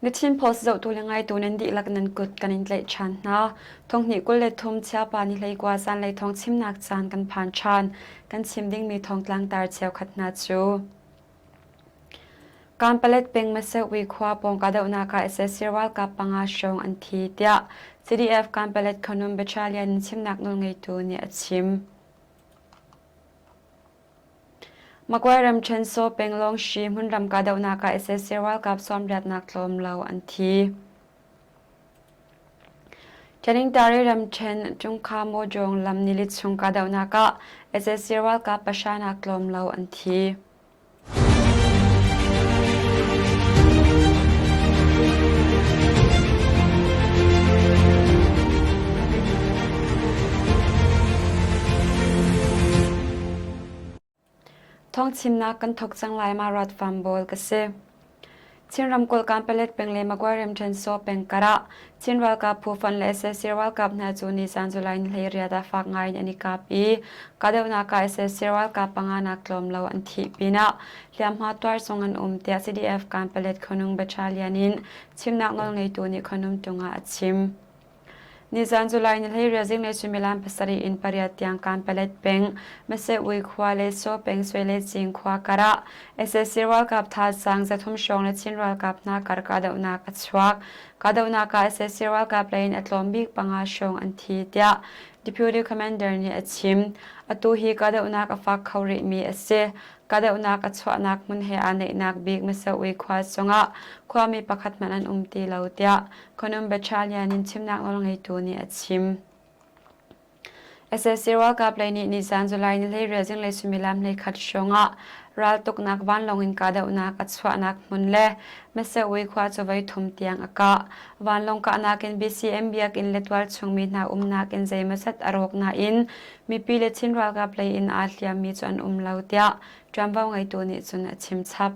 The Chin Post zohtu le ngaitu nan dihlak nan kut kan in tlaih ṭhan hna. Thonghnih 23 Chiapa ni hleikua zanlei thawng chimnak caan kan phan ṭhan. Kan chim dingmi thawngtlang tar cheukhat hna cu. Kanpalet peng Masewi khua pawng kahdohnak ah sac ralkap panga hrawng an thi tiah CDF Kanpalet Khanum Battalion in chimnak nawlngeitu nih a chim. Magway ramṭhen Saw peng Lawngshi hmunram kahdohnak ah sac ralkap sawmriatnak tlawm lo an thi. Taningtari ramṭhen Tungkha Mawjawng lam nili chung kahdohnak ah sac ralkap pahra tlawm lo an thi. Thawngchimnak kan thawk cang lai ma rat fam bawl ka si. Chin ramkulh Kanpalet peng le Magway ramṭhen Saw peng kar ah Chin ralkap phu fonh le sac ralkap hna cu nizan July ni 18 ah fak ngai in an i kap i kahdohnak ah sac ralkap panga nak tlawm lo an thih pinah hliamhma tuar zong an um tiah CDF Kanpalet Khuanung Battalion in chimnak nawlngeitu nih Khuanumtung ah a chim. Nizan July ni 18 zinglei suimilam pasarih in pariat tiang Kanpalet peng, Maseui khua le Saw peng Sui le Cing khua kar ah sac ralkap thazaang zathum hrawng le Chin ralkap hna kar kahdohnak a chuak. Kahdohnak ah sac ralkap lei in a tlawm bik panga hrawng an thi tiah Deputy Commander nih a chim. Atu hi kahdohnak a fak kho rihmi a si. Kahdohnak a chuahnak hmun he aa naihnak bik Maseui khua chungah khuami pakhat hmanh an um ti lo tiah Khuanum Battalion in chimnak nawlngeitu nih a chim. Sac ralkap lei nih nizan July ni 18 zinglei suimilam 11 hrawng ah raltuknak vanlawng in kahdohnak a chuahnak hmun le Masewi khua cu voi thum tiang a kah. Vanlawng kahnak in BCM biakinn le tualchung mi hna umnak in zeimawzat a rawk nain mipi le Chin ralkap lei in aa hliammi cu an um lo tiah ṭuanvo ngeitu nih cun a chim chap.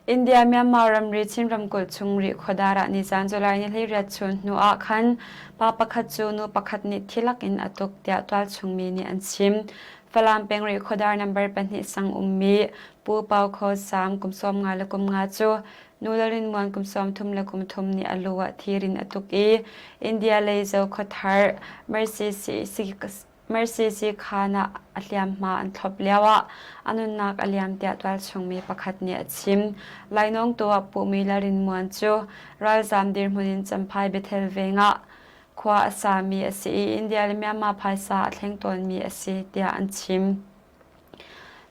India-Myanmar ramri Chin ramkulh chung Rihkhawdar ah nizan July ni 18 chun hnu ah khan pa pakhat cu nu pakhat nih thilak in a tuk tiah tualchung mi nih an chim. Falam peng Rihkhawdar number pahnih sang ummi Pu Pau Khaw Sang kum 50 le kum nga cu nu Lalrinmuan kum 30 le kum thum nih a lu ah thir in a tuk i India lei Zokhawthar Mercy Mercy Khan ah a hliamhma an thlop lioah a nunnak a liam tiah tualchungmi pakhat nih a chim. Lainawngtu ah puhmi Lalrinmuan cu ralzaam dirhmun in Champhai Bethel veng ah khua a sami a si i India le Myanmar phaisa a thleng tawnmi a si tiah an chim.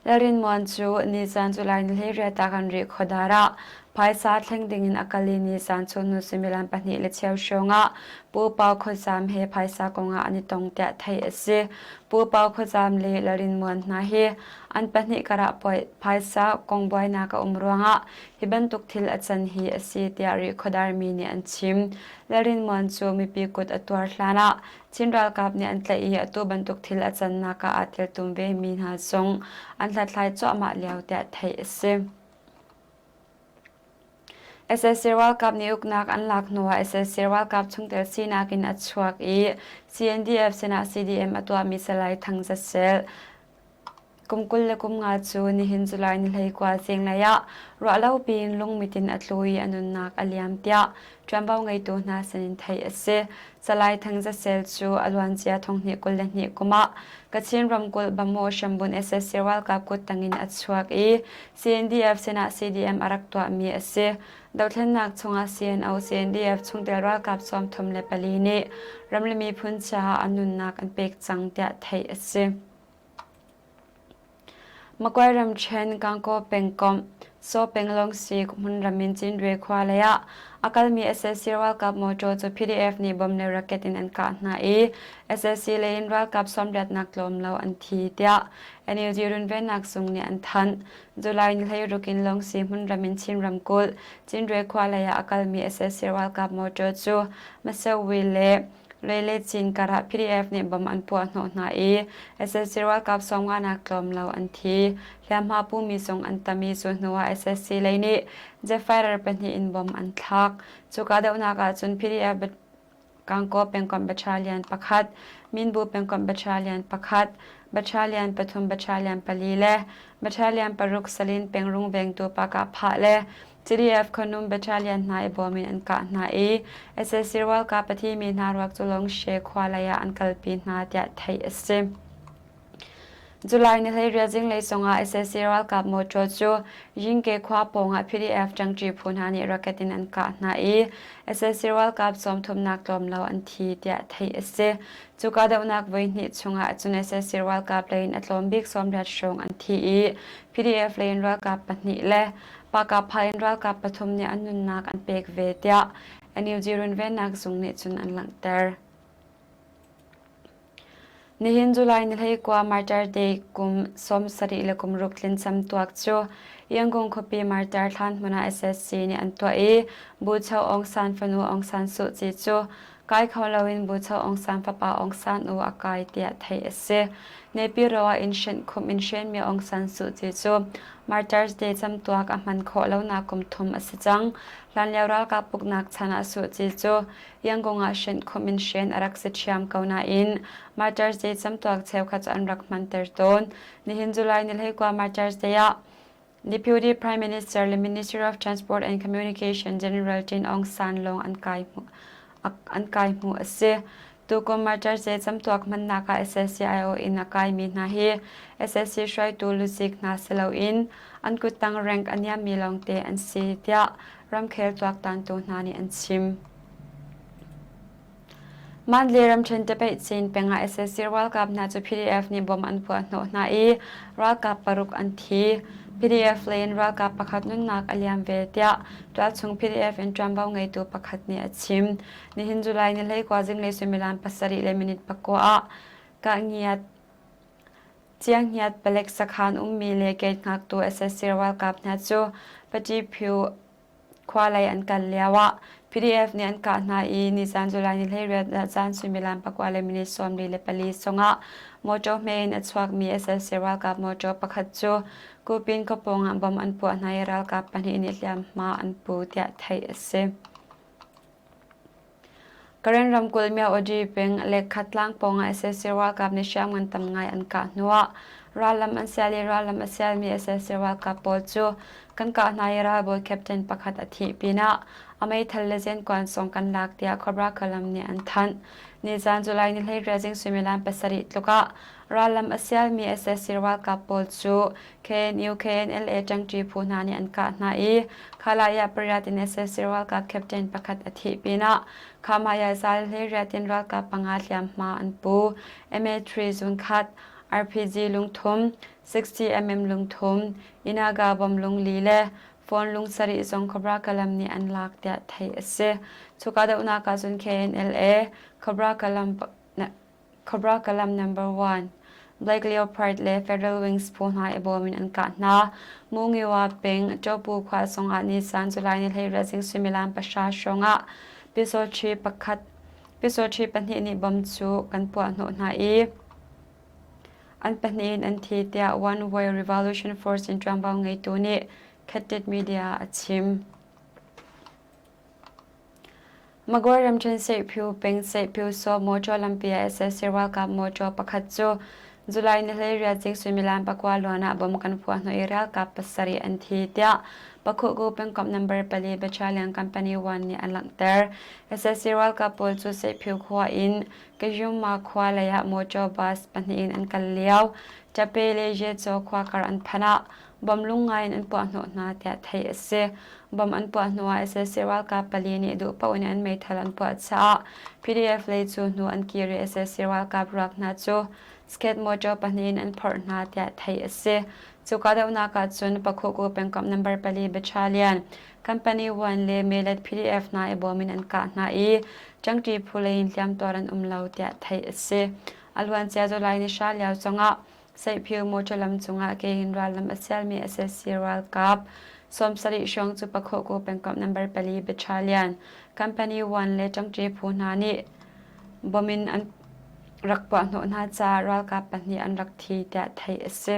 Lalrinmuan cu nizan July ni 18 ah kan rih khuadar ah phaisa thleng dingin a kal i nizan chunhnu suimilam pahnih le cheu hrawng ah Pu Pau Khuazam he phaisa kongah an i tong tiah theih a si. Pu Pau Khuazam le Lalrinmuan hna hi an pahnih karah phaisa kong buainak a um ruangah hi bantuk thil a can hi a si tiah Rihkhawdar mi nih an chim. Lalrinmuan cu mipi kut a tuar hlan ah Chin ralkap nih an tlaih i atu bantuk thil a cannak ah aa teltum vemi hna zong an hlathlai cuahmah lio tiah theih a si. Sac ralkap nih uknak an lak hnuah sac ralkap chungtel sinak in a chuak i CNDF sinah CDM a tuahmi Salai Thang Za Sel Kum 20 le kum nga cu nihin July ni 19 zinglei ah ruahlopi in lungmit in a tlu i a nunnak a liam tiah ṭuanvo ngeitu hna sinin theih a si. Salai Thang Za Sel cu a luancia thonghnih 22 kum ah Kachin ramkulh Bamaw hrambun sac ralkap kuttang in a chuak i CNDF sinah CDM a rak tuahmi a si. Dothlennak chungah CNO CNDF chungtel ralkap 34 nih ram le miphun caah an nunnak an pek cang tiah theih a si. Magway ramṭhen Gangaw pengkomh Saw penglong si hmunram in Cinre khua lei ah a kalmi sac ralkap mawṭaw cu PDF nih bom le rocket in an kah hna i sac lei in ralkap sawmriatnak tlawm lo an thi tiah NUG runvennak zung nih an thanh. July ni 16 in Longsi hmunram in Chin ramkulh Cinre khua lei ah a kalmi sac ralkap mawṭaw cu Masewi le Lei Cin karah PDF nih bom an puah hnawh hna i sac ralkap sawmnganak tlawm lo an thi. Hliamhma pumi zong an tam i cu hnuah sac lei nih jet fighter pahnih in bom an thlak. Cu kahdohnak ahcun PDF Gangaw pengkomh battalion pakhat, Minbu pengkomh battalion pakhat, Battalion pathum, Battalion pali le Battalion paruk Salin peng rungvengtu pakah phah le CDF Khanum Battalion hna i bawm in an kah hna i sac ralkap a thimi hna ruak cu Lawngshe khua lei ah an kalpi hna tiah theih a si. July ni 18 zinglei zongah sac ralkap mawṭaw cu Yingke khua pawngah PDF ṭangṭi phu hna nih rocket in an kah hna i sac ralkap sawmthumnak tlawm lo an thi tiah theih a si. Cu kahdohnak voihnih chungah cun sac ralkap lei in a tlawm bik 80 hrawng an thi i PDF lei in ralkap pahnih le Pakapha in ralkap pathum nih an nunnak an pek ve tiah NUG runvennak zung nih cun an langhter. Nihin July ni 19 Martyr Day kum 70 le kum ruk tlin camtuak cu Yangon khuapi Martyr thlan hmun ah SSC nih an tuah i Bucho Aung San fanu Aung San Suu Kyi cu kai kho loin Bucho Aung San fapa Aung San U a kai tiah theih a si. Naypyidaw ah inn hrenh khumh in hrenmi Aung San Suu Kyi cu Martyrs Day camtuak a hman khawh lonak kum thum a si cang. Hlanlio ralkap uknak chan ah Suu Kyi cu Yangon ah hrenh khumh in hren a rak si ṭhiam ko nain Martyrs Day camtuak cheukhat cu an rak hmanter tawn. Nihin July ni 19 Martyrs Day ah Deputy Prime Minister le Ministry of Transport and Communication General Tin Aung San lawng an kai an kai hmu a si. Tukum Martyrs Day camtuak hmannak ah SSCIO in a kaimi hna hi SSC hruaitu luzik hna si loin an kuttang rank a niammi lawngte an si tiah ramkhel tuaktantu hna nih an chim. Mandalay ramṭhen Tapeih peng ah sac ralkap hna cu PDF nih bom an puah hnawh hna i ralkap paruk an thi. PDF lei in ralkap pakhat nunnak a liam ve tiah tualchung PDF in ṭuanvo ngeitu pakhat nih a chim. Nihin July ni 19 zinglei suimilam pasarih le minute pakua ah Kahngiat Cianghngiat palek sakhan ummi le gate hngaktu sac ralkap hna cu Patiphu khua lei an kal lioah PDF nih an kah hna i nizan July ni 18 ah zan suimilam pakua le minute 44 chungah mawṭaw hme in a chuakmi sac ralkap mawṭaw pakhat cu Kupin khuapawng ah bom an puah hna i ralkap pahnih nih hliamhma an pu tiah theih a si. Karen ramkulh Myawaddy peng Lekkhat tlang pawngah sac ralkap nih hriamngan tam ngai an kah hnuah rallam an sial i rallam a sialmi sac ralkap pawl cu kan kah hna i ralbawi captain pakhat a thih pinah a meithal le zenkuan zong kan lak tiah Cobra Kalam nih an thanh. Nizan July ni 18 zing suimilam pasarih tluk ah rallam a sialmi sac ralkap pawl cu KNU KNLA ṭangṭi phu hna nih an kah hna i Khalaya pariat in sac ralkap captain pakhat a thih pinah Khamaya zal hleiriat in ralkap panga hliamhma an pu. MA3 zungkhat, RPG lungthum, 60mm lungthum, Inaga bom lungli le phone lung sarih zong Cobra Kalam nih an lak tiah theih a si. Cuka dohnak ah cun KNLA, Cobra Kalam Cobra Kalam Number One, Black Leopard le Federal Wings phu hna i bawm in an kah hna. Mungiwa peng Ṭopu khua zongah nisan July ni 18 zing suimilam pahra hrawngah Pyusawṭhi pakhat Pyusawṭhi pahnih nih bom cu kan puah hnawh hna i an pahnih in an thi tiah One Way Revolution Force in ṭuanvo ngeitu nih Khatit Media a chim. Magway ramṭhen Seihpyu peng Seihpyu Saw mawṭaw lampi ah sac ralkap mawṭaw pakhat cu July ni 18 zing suimilam pakua luan ah bom kan phuah hnawh i ralkap pasarih an thi tiah Pakhuhku pengkomh number pali Battalion Company 1 nih an langhter. Sac ralkap pawl cu Seihpyu khua in Kayuma khua lei ah mawṭaw bus pahnih in an kal lio. Tape le Yechaw khua kar an phanh ah Bom lung ngai in an puah hnawh hna tiah theih a si. Bom an puah hnuah sac ralkap pali nih duh paoh in an meithal an puah caah PDF lei cu hnu an kir i sac ralkap ruak hna cu skate motor pahnih in an phorh hna tiah theih a si. Cu kahdohnak ah cun Pakhuku pengkomh number pali Battalion Company 1 le Melet PDF hna i bawm in an kah hna i ṭangṭi phu lei in hliamtuar an um lo tiah theih a si. A luancia July ni hra lio zongah Seihphiu mawṭaw lam cungah ke in rallam a sialmi sac ralkap 70 hrawng cu Pakhuhku pengkomh number pali Battalion Company 1 le ṭangṭi phu hna nih bom in an rak puahhnawh hna caah ralkap pahnih an rak thi tiah theih a si.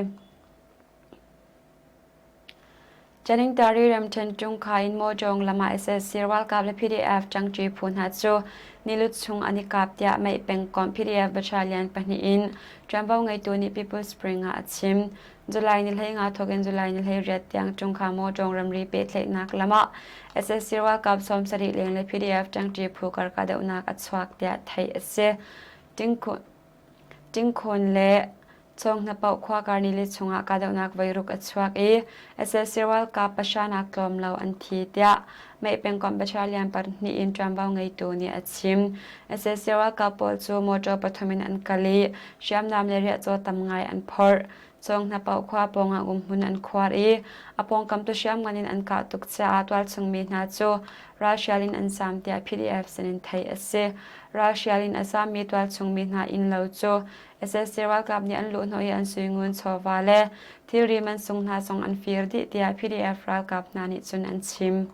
Caningtari ramṭhen Tungkha in Mawṭawng lam ah sac ralkap le PDF ṭangṭi phu hna cu nilut chung an i kap tiah Meih pengkomh PDF battalion pahnih in ṭuanvo ngeitu nih People's Spring ah a chim. July ni 15 thawk in July ni 18 tiang Tungkha Mawṭawng ramri pehtlaihnak lam ah sac ralkap 70 leng le PDF ṭangṭi phu kar kahdohnak a chuak tiah theih a si. Tingkhawn le Chawnghnapauh khua kar nili chungah kahdohnak voiruk a chuak i sac ralkap pahranak tlawm lo an thi tiah Meih pengkomh battalion pahnih in ṭuanvo ngeitu nih a chim. Sac ralkap pawl cu motor pathum in an kal i hriamnam le riahcaw tam ngai an phorh. Chawnghnapauh khua pawngah umhmun an khuar i a pawngkam tu hriamngan in an kah tuk caah tualchung mi hna cu ralhrial in an zaam tiah PDF sinin theih a si. Ralhrial in a zaammi tualchung mi hna innlo cu sac ralkap nih an luhhnawh i an suingun chawva le thilri mansung hna zong an fir dih tiah PDF ralkap hna nih cun an chim.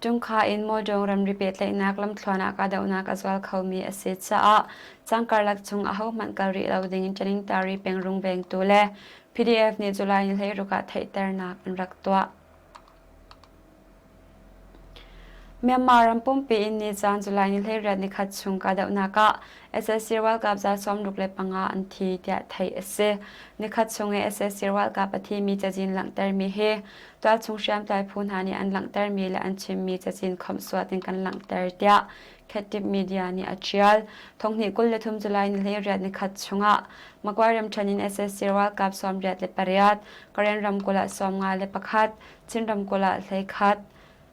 Tungkha in Mawdong ramri pehtlaihnak lamthluan ah kahdohnak a zual khomi a si caah cang karlak chung ahohmanh kal rih lo ding in Taningtari peng rungvengtu le PDF nih July ni 16 ah theihternak an rak tuah. Myanmar ram pumpi in nizaan July ni 18 nikhat chung kahdohnak ah sac ralkap za 65 an thi tiah theih a si. Nikhat chung i sac ralkap a thimi cazin langhtermi hi tualchung hriamtlai phu hna nih an langhtermi le an chimmi cazin khawmhsuat in kan langhter tiah Khettip Media nih a ṭial. Thonghnih 23 July ni 18 nikhat chungah Magwai ramṭhen in sac ralkap 88, Karen ramkulh ah 51, Chin ramkulh ah 11,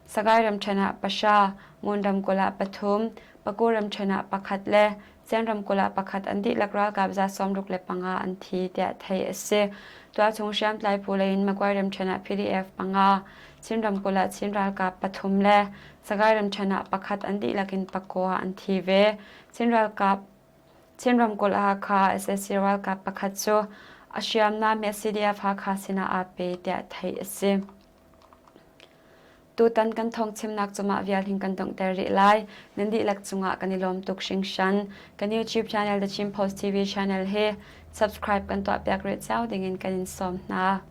Sagaing ramṭhen ah pahra, Ngun ramkulh ah pathum, Paku ramṭhen ah pakhat le Cen ramkulh ah pakhat an dihlak ralkap za 65 an thi tiah theih a si. Tualchung hriamtlai phu lei in Magwai ramṭhen ah PDF panga, Chin ramkulh ah Chin ralkap pathum le Sagaing ramṭhen ah pakhat an dihlak in pakua an thi ve. Chin ralkap Chin ramkulh Hakha sac ralkap pakhat cu a hriamnam he CDF Hakha sinah aa pe tiah theih a si. Tutan kan thawngchimnak cu mah vial hin kan donghter rih lai. Nan dihlak cungah kan i lawm tuk hringhran. Kan YouTube channel The Chin Post TV channel hi subscribe kan tuahpiak rih cio dingin kan in sawm hna.